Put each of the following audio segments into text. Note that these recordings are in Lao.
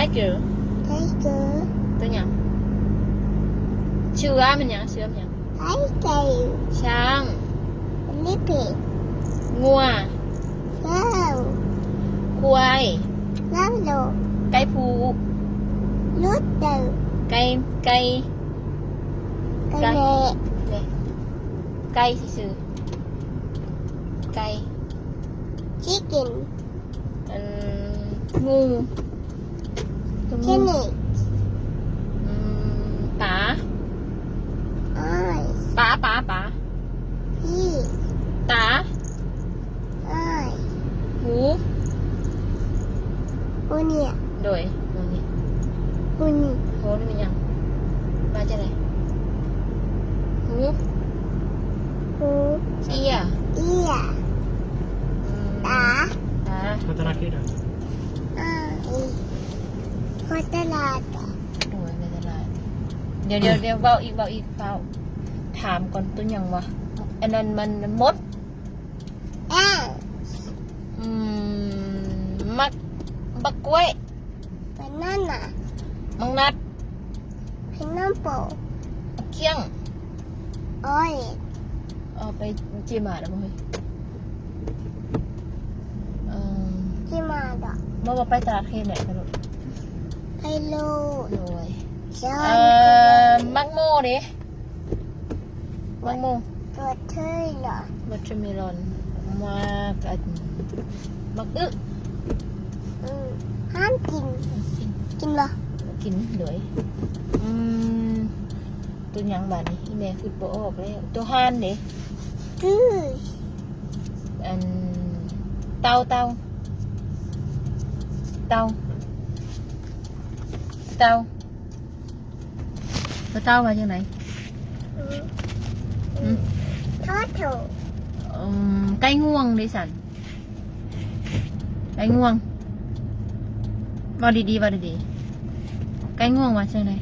Tiger. Tiger. ຕົວຫຍັງ? ເສືອແມ່ນຫຍັງ? ເສືອແມ່ນຫຍັງ? Tiger. ຊ້າງ. Elephant. ງົວ. Cow. ຄວາຍ. Cow. ໄກ່ຜູ້. Rooster. ໄກ່ ໄກ່ ໄກ່ ໄກ່ ແມ່ ແມ່ ໄກ່ຊື່ໆ ໄກ່. Chicken. ອັນ ງູ. ຕົວງູ. Snake. ອືມ ປາ. Eyes. ປາ ປາ ປາ. Fish. ຕາ. Eye. ຫູ. Onion. ໂດຍ ໂອນີ້ Onion. ໂຫ ນີ້ແມ່ນຫຍັງ? ມາຈາກໃດ? ຫູ. ຫູ. Ear. Ear. ອືມ ຕາ. ຕາ. ໄປຕະຫຼາດເຂດ Eye. ໄປຕະຫຼາດ. ໂດຍ ໄປຕະຫຼາດ. ດຽວ ດຽວ ດຽວ ເວົ້າອີກ ເວົ້າອີກ ຟ້າວຖາມກ່ອນ. ຕົວຫຍັງວະ? ອັນນັ້ນມັນມົດ. Ants. ອືມ ໝາກ ໝາກກ້ວຍ. Banana. ໝາກນັດ. Pineapple. ໝາກຂຽງ. Orange. ເອົາໄປຈີ່ໝາດແລ້ວບໍ່ເຮີ້ຍ? ເອີ ຈີ່ໝາດ. ບໍ່ ບໍ່ໄປຕະຫຼາດເຂດແຫຼະ ໄປໂລດ ໄປໂລດ. ໂດຍ. ເອີ ໝາກໂມເດ? ໝາກໂມ. Watermelon. Watermelon. ໝາກ ອັນ ໝາກອຶ. ອືມ ຫ້າມກິນ. ກິນ ກິນບໍ່? ກິນ. ໂດຍ. ອືມ ຕົວຫຍັງບາດນີ້? ອີ່ແມ່ຄຶດບໍ່ອອກແລ້ວ. ຕົວຫ່ານເດ? Goose. ອັນ ເຕົ່າ ເຕົ່າ ເຕົ່າ ເຕົ່າ. ເຕົ່າ ເຕົ່າວ່າຈັ່ງໃດ? ອືມ ອືມ Turtle. ອືມ ໄກ່ງວງເດຊັ້ນ? ໄກ່ງວງ. ເວົ້າດີໆ ເວົ້າດີໆ. ໄກ່ງວງວ່າຈັ່ງໃດ?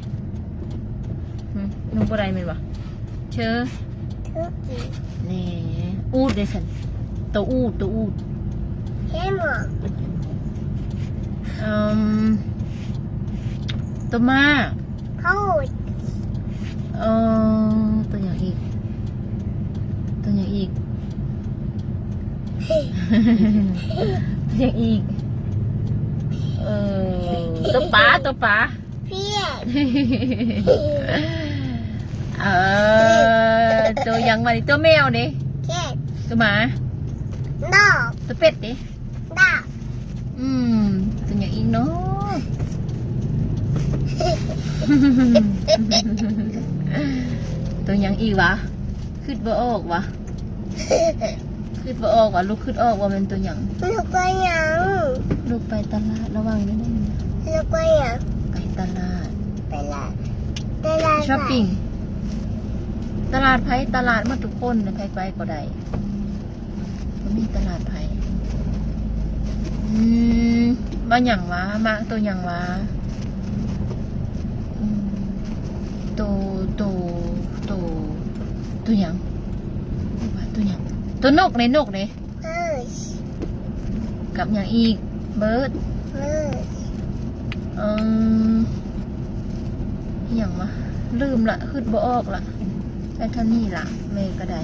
ຫືມ ນຸ່ງບໍ່ໄດ້ແມ່ນບໍ່? ເຊີ Turkey. ແນ່. ອູດເດຊັ້ນ? ໂຕອູດ ໂຕອູດ. Camel. ເອີມ ໂຕມ້າ. Horse. ເອີ ໂຕຫຍັງອີກ? ໂຕຫຍັງອີກ? ໂຕຫຍັງອີກ? ເອີ ໂຕປາ ໂຕປາ. Fish. ເອີ ໂຕຫຍັງວະນີ້? ໂຕແມວເດ? Cat. ໂຕໝາ? Dog. ໂຕເປັດເດ? Dog. ອືມ ໂຕຫຍັງອີກເນາະ? ໂຕຫຍັງອີກວະ? ຄຶດບໍ່ອອກວະ? ຄຶດບໍ່ອອກວະ? ລູກຄຶດອອກວ່າແມ່ນໂຕຫຍັງ? ລູກໄປຫຍັງ? ລູກໄປຕະຫຼາດ. ລະວັງເດີ. ລູກໄປຫຍັງ? ໄປຕະຫຼາດ. ຕະຫຼາດ ຕະຫຼາດ Shopping. ຕະຫຼາດໃຜ? ຕະຫຼາດໝົດທຸກຄົນ ໃຜໄປກໍໄດ້. ບໍ່ມີຕະຫຼາດໃຜ. ອືມ ວ່າຫຍັງວະ? ມາໂຕຫຍັງວະ? ອືມ ໂຕ ໂຕ ໂຕ ໂຕຫຍັງ? ວ່າໂຕຫຍັງ? ໂຕນົກເດ ນົກເດ. Bird. ກັບຫຍັງອີກ? Bird. Bird. ເອີ ອີຫຍັງວະ? ລືມລະ ຄຶດບໍ່ອອກລະ. ໄດ້ເທົ່ານີ້ລະ ແມ່ກໍໄດ້.